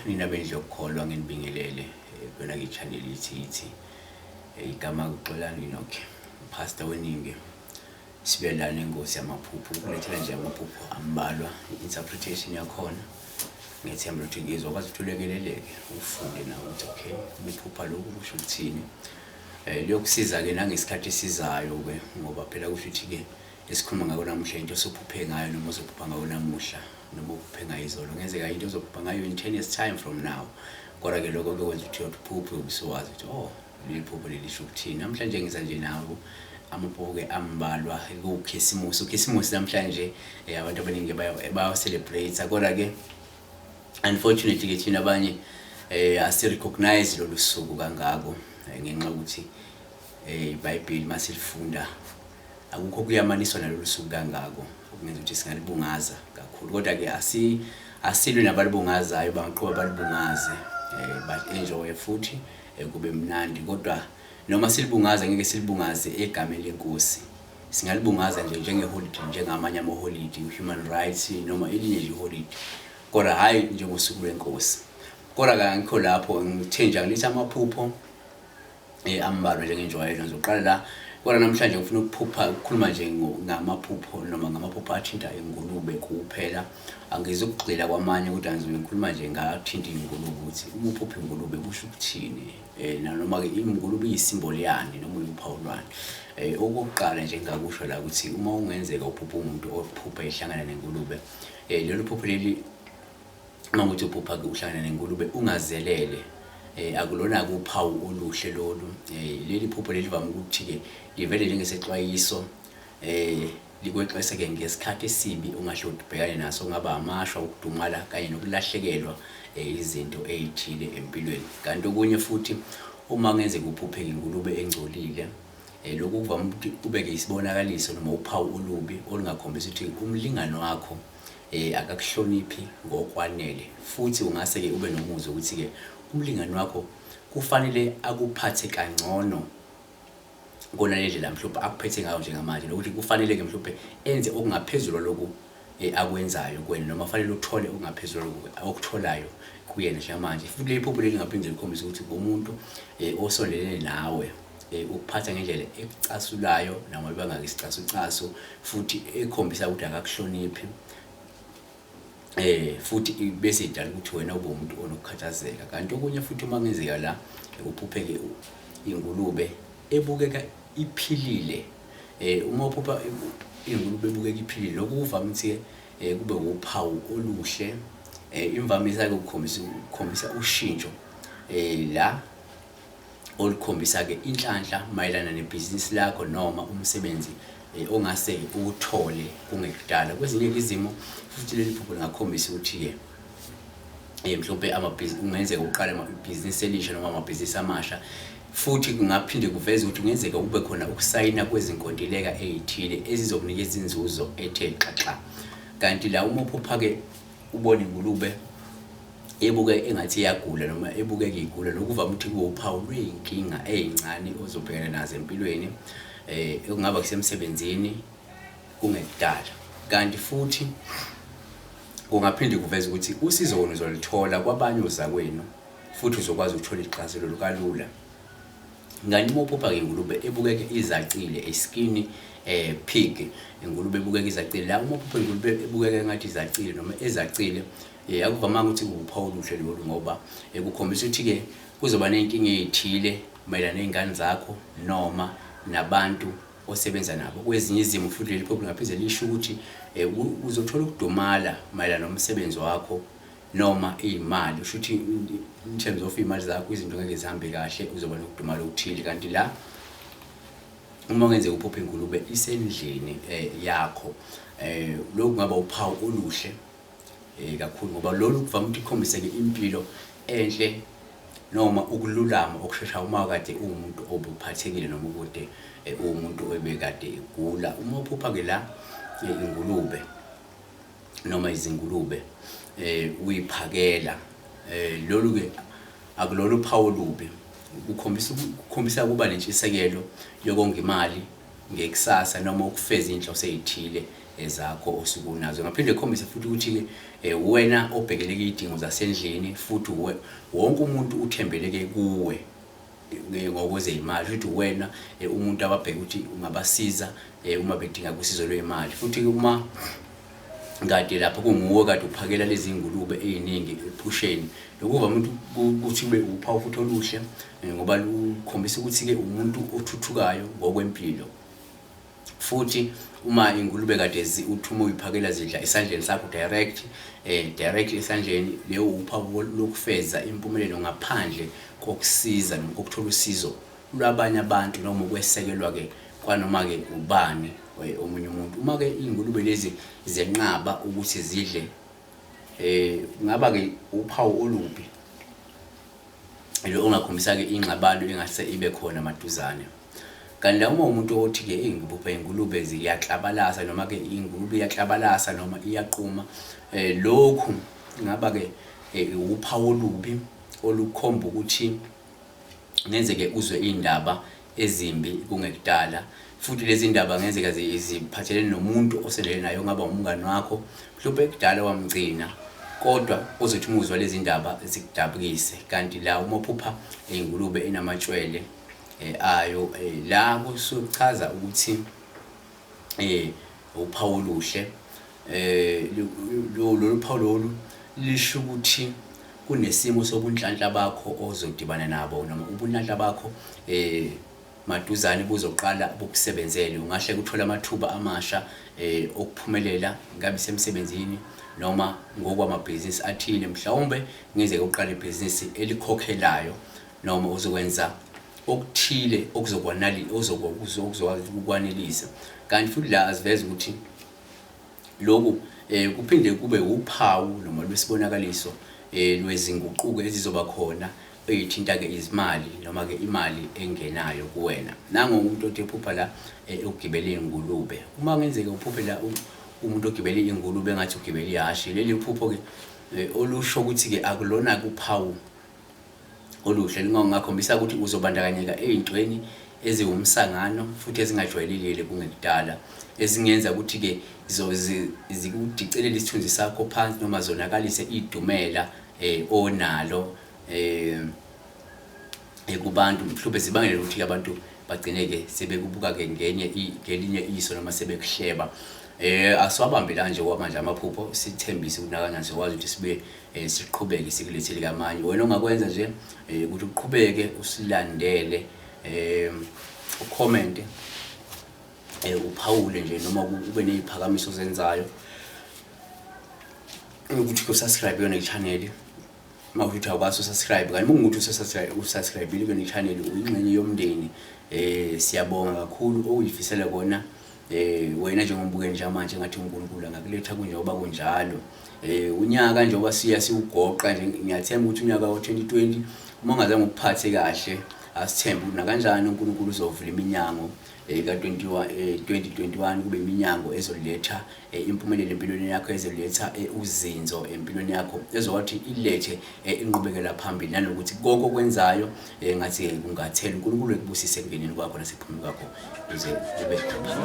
Nina bendlu yokukholwa nginibingelele kuyona ke channel ithi ithi igama kuXolani Enoch, pastor weningi. Sibe la nengosi yamaphupho ukulethela nje amaphupho ambalwa, i-interpretation yakhona. Ngethemba ukuthi ngizokwazi ukuthi ulekeleleke, ufunde nawe ukuthi okay, ubuphupha lokhu kusho ukuthini. Liyokusiza-ke nangesikhathi esizayo-ke, ngoba phela kusho ukuthi-ke esikhuluma ngako namuhla into osophuphe ngayo noma ozophupha ngayo namuhla noma ophuphe ngayo izolo, kungenzeka into ozophupha ngayo in 10 years time from now. Kodwa-ke lokho kuyokwenza ukuthi uyothi uphuphe ubusuwazi ukuthi oh, leli phupho lelisho ukuthini. Namhlanje ngiza nje nawo amaphupho-ke ambalwa kukhisimusi. Ukhisimusi namhlanje abantu abaningi bayawu-celebrate, kodwa-ke unfortunately-ke thina abanye asi-recognize lolu suku kangako, ngenxa yokuthi iBhayibheli masilifunda akukho kuyamaniswa nalolu suku kangako, okungenza ukuthi singalibungaza kakhulu. Kodwa-ke asilwi nabalibungazayo, bangaqhuba balibungaze, ba-enjoye futhi kube mnandi. Kodwa noma silibungaza, ngeke silibungaze egameni leNkosi. Singalibungaza nje njengeholidi, njengamanye amaholidi, human rights noma elinye nje iholidi, kodwa hhayi njengosuku lweNkosi. Kodwa-ke angikho lapho, ngithe nje angilethe amaphupho ambalwa njengenjwayelo. Ngizoqala la, kodwa namhlanje ngifuna ukuphupha ukukhuluma nje ngamaphupho noma ngamaphupho athinta ingulube kuphela. Angizukugxila kwamanye, kodwa ngizobe ngikhuluma nje ngathinta ingulube, ukuthi uma uphupha ingulube kusho ukuthini, nanoma-ke ingulube iyisimboli yani noma uyuphawu lwani. Okokuqala nje engingakusho la ukuthi uma ungenzeka uphupha umuntu ophupha ehlangana nengulube, lelo phupho leli, uma ukuthi uphupha-ke uhlangana nengulube ungazelele, akulona-ke uphawu oluhle lolu. Leli phupho leli livame ukuthi-ke livele njengesexwayiso, likwexwayise-ke ngesikhathi esibi ongahle ubhekane naso, kungaba amashwa, ukudumala kanye nokulahlekelwa izinto ey'thile empilweni. Kanti okunye futhi, uma kungenzeka uphupheke ingulube engcolile, lokhu kuvame ukuthi kube-ke isibonakaliso noma uphawu olubi olungakhombisa ukuthi umlingani wakho akakuhloniphi ngokwanele, futhi ungase-ke ube nomuzwa ukuthi-ke umlingani wakho kufanele akuphathe kangcono kunale ndlela mhlawumbe akuphethe ngayo njengamanje, nokuthi kufanele-ke mhlawumbe enze okungaphezulu kwaloku akwenzayo kuwena, noma kufanele uthole okungaphezulu kwaloku okutholayo kuyena njengamanje. Futhi leli phupho leli lingaphinde likhombise ukuthi umuntu osondelene nawe ukuphatha ngendlela ekucasulayo noma ibangaka isicasucasu, futhi ekhombisa ukuthi akakuhloniphi, futhi bese idala ukuthi wena ube umuntu onokukhathazeka. Kanti okunye futhi, uma kungenzeka la uphupheke ingulube ebukeka iphilile, uma uphupha ingulube ebukeka iphilile, lokhu kuvame ukuthi kube uphawu oluhle. Imvamisa-ke ukukhombisa ushintsho la olukhombisa-ke inhlanhla mayelana nebhizinisi lakho noma umsebenzi ongase uwuthole kungekudala. Kwezinye izimo futhi leli phupho lingakhombisa ukuthi-ke mhlawumbe kungenzeka uqale ibhizinisi elisha noma amabhizinisi amasha. Futhi kungaphinde kuveze ukuthi kungenzeka kube khona ukusayina kwezinkontileka ey'thile ezizokunikeza inzuzo ethe xaxa. Kanti la uma uphupha-ke ubona ingulube ebuke engathi iyagula noma ebukeka igula, lokhu kuvame ukuthi kube uphawu lwey'nkinga ey'ncane ozobhekana nazo empilweni, okungaba kusemsebenzini kungekudala. Kanti futhi kungaphinde kuveze ukuthi usizo wena uzoluthola kwabanye ozakwenu, futhi uzokwazi ukuthola ixazululo kalula. Kanti uma uphupha-ke ingulube ebukeka izacile, a skinny pig, ingulube ebukeka izacile, la uma uphupha ingulube ebukeka engathi izacile noma ezacile, akuvamanga ukuthi kube uphawu oluhle lolu, ngoba kukhombisa ukuthi-ke kuzoba ney'nkinga ey'thile mayelana ney'ngane zakho noma nabantu osebenza nabo. Kwezinye izimo futhi leli phupho lingaphinde lisho ukuthi uzothola ukudumala mayelana nomsebenzi wakho noma iy'mali. Kusho ukuthi in terms of iy'mali zakho, izinto ngeke zihambe kahle, uzoba nokudumala okuthile. Kanti la uma kungenzeka uphuphe ingulube isendlini yakho, lokhu kungaba uphawu oluhle kakhulu, ngoba lolu kuvame ukuthi kukhombise-ke impilo enhle noma ukululama okusheshayo uma kade uwumuntu obuphathekile noma ukude uwumuntu obekade egula. Uma uphupha-ke la ingulube noma izingulube uyiphakela, lolu-ke akulona uphawu olubi, kukhombisa ukuba nentshisekelo yokonga imali ngekusasa noma ukufeza iy'nhloso ey'thile. zakho osuke unazo. Ngaphinde khombise futhi ukuthi-ke wena obhekeleke iy'dingo zasendlini, futhi wonke umuntu uthembeleke kuwe ngokwezeyimali, futhi wena umuntu ababheke ukuthi ungabasiza uma bedinga usizo lwemali. Futhi uma kade lapho kunguwe kade uphakela lezi ngulube eziningi ephusheni, lokhu kuvame ukuthi kube uphawu futhi oluhle, ngoba lukhombisa ukuthi-ke umuntu othuthukayo ngokwempilo. Futhi uma ingulube kade uthi uma uyiphakela zidla esandleni sakho direct, direct esandleni, leyo uphawu lokufeza impumelelo ngaphandle kokusiza noma kokuthola usizo lwabanye abantu noma ukwesekelwa-ke kwanoma-ke ubani omunye umuntu. Uma-ke iy'ngulube lezi zenqaba ukuthi zidle, kungaba-ke uphawu olubi lo ongakhombisa-ke ingxabano engase ibe khona maduzane. Kanti la uma umuntu othi-ke ngiphupha ingulube ziyaklabalasa, noma-ke ingulube iyaklabalasa noma iyaquma, lokhu kungaba-ke uphawu olubi olukhomba ukuthi ngenzeke uzwe iy'ndaba ezimbi kungekudala. Futhi lezi ndaba ngenzeka ziphathelene nomuntu osendele naye, ongaba umngani wakho, mhlawumbe kudala wamgcina, kodwa uzothi uma uzwa lezi ndaba zikudabukise. Kanti la uma uphupha ingulube enamatshwele ayo, la kusuke kuchaza ukuthi uphawu oluhle. Lolu phawu lolu lisho ukuthi kunesimo sobunhlanhla bakho ozodibana nabo, noma ubunhlanhla bakho maduzane buzoqala bukusebenzele. Ungahle uthole amathuba amasha okuphumelela, ngabe semsebenzini noma ngokwamabhizinisi athile. Mhlawumbe kungenzeka uqale ibhizinisi elikhokhelayo, noma uzokwenza okuthile okuzokwazi ukukwanelisa. Kanti futhi la asiveze ukuthi lokhu kuphinde kube uphawu noma lwesibonakaliso lwezinguquko ezizoba khona eyithinta-ke izimali noma-ke imali engenayo kuwena. Nango umuntu othi ephupha la ugibele ingulube. Uma kungenzeka uphuphe la umuntu ogibele ingulube engathi ugibele ihhashi, leli phupho-ke olusho ukuthi-ke akulona-ke uphawu oluhle, lungakhombisa ukuthi uzobandakanyeka ey'ntweni eziwumsangano futhi ezingajwayelekile kungekudala, ezingenza ukuthi-ke zikudicelele isithunzi sakho phansi noma zonakalise idumela onalo kubantu, mhlawumbe zibangele ukuthi abantu bagcine-ke sebekubuka-ke ngelinye iso noma sebekuhleba. Asiwabambe la nje kwamanje amaphupho, sithembise ukuthi nakanjani sizokwazi ukuthi sibuye siqhubeke sikulethele kamanye. Wena ongakwenza nje ukuthi uqhubeke usilandele, ukhomente, uphawule nje noma ube ney'phakamiso ozenzayo, ukuthi usubscribe kuyona i-channel. Uma ukuthi awukwazi usubscribe, kanti uma kungukuthi usubscribe-ile kuyona i-channel, uyingxenye yomndeni. Siyabonga kakhulu. Okuyifisela kona wena njengombukeli njengamanje, engathi uNkulunkulu angakuletha kunjengoba kunjalo. Unyaka njengoba siya siwugoqa nje, ngiyathemba ukuthi unyaka wa-2020 uma ungazange ukuphathe kahle, asithembe ukuthi nakanjani uNkulunkulu uzovula iminyango ka-2021, kube iminyango ezoletha impumelelo empilweni yakho, ezoletha uzinzo empilweni yakho, ezowathi ilethe inqubekela phambili, nanokuthi konke okwenzayo ngathi kungathela. uNkulunkulu ekubusise ekungeneni kwakho nasekuphumeni kwakho kuze kube phambili.